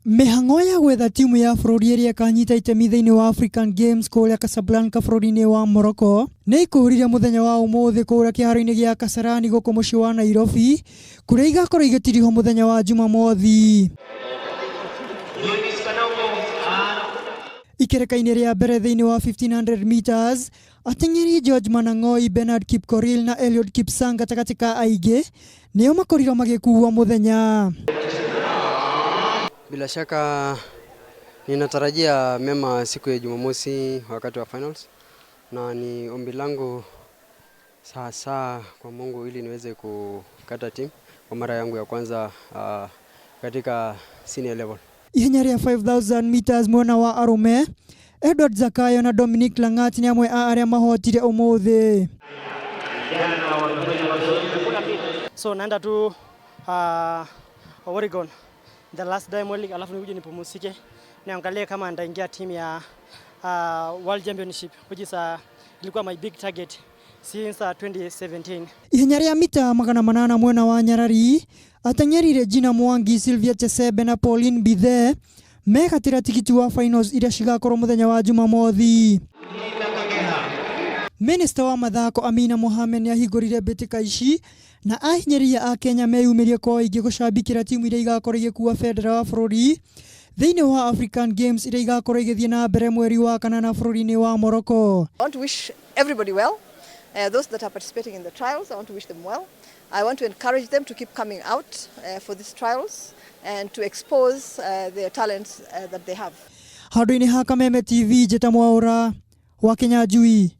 Mĩhang'o ya gwetha timu ya bũrũri ĩrĩa ĩkanyita itemi thĩinĩ wa African Games kũrĩa Casablanca bũrũri-inĩ wa Morocco nĩ ikũrire mũthenya wa ũmũthĩ kũrĩa kĩharo-inĩ gĩa Kasarani gũkũ mũciĩ wa Nairobi, kũrĩa igakorwo igĩtirihwo mũthenya wa Jumamothi. Ikereka-inĩ rĩa mbere thĩinĩ wa 1500 meters, ateng'eri George Manang'oi, Bernard Kipkorir na Eliud Kipsang gatagatĩ ka aingĩ nĩo makorirwo magĩkuo mũthenya. Bila shaka ninatarajia mema siku ya Jumamosi wakati wa finals, na ni ombi langu sasa kwa Mungu ili niweze kukata timu kwa mara yangu ya kwanza katika senior level. Ihenya rĩa 5000 meters mwena wa arũme, Edward Zakayo na Dominic Langat nĩ amwe a arĩa mahotire ũmũthĩ. So naenda tu Oregon the last Diamond League, alafu nikuje nipumzike niangalie kama ndaingia team ya World Championship, which is ilikuwa my big target since 2017. Ihenya rĩa mita 800 mwena wa nyarari, ateng'eri Regina Mwangi, Sylvia Chesebe na Pauline Bithe megatĩra tigiti wa finals iria cigakorwo mũthenya wa Jumamothi. Minista wa mathako Amina Mohamed nĩahingũrire mbĩtĩka ici na ahinyĩrĩria a Kenya meyumĩrie kwa ũingĩ gũcambikĩra timu iria igakorwo igĩkua bendera wa bũrũri thĩinĩ wa African Games iria igakorwo igĩthiĩ na mbere mweri wa kanana bũrũri-inĩ wa Morocco. I want to wish everybody well. Those that are participating in the trials, I want to wish them well. I want to encourage them to keep coming out for these trials and to expose their talents that they have. Handũ-inĩ ha Kameme TV, Njĩta Mwaũra wa Kenya Njui.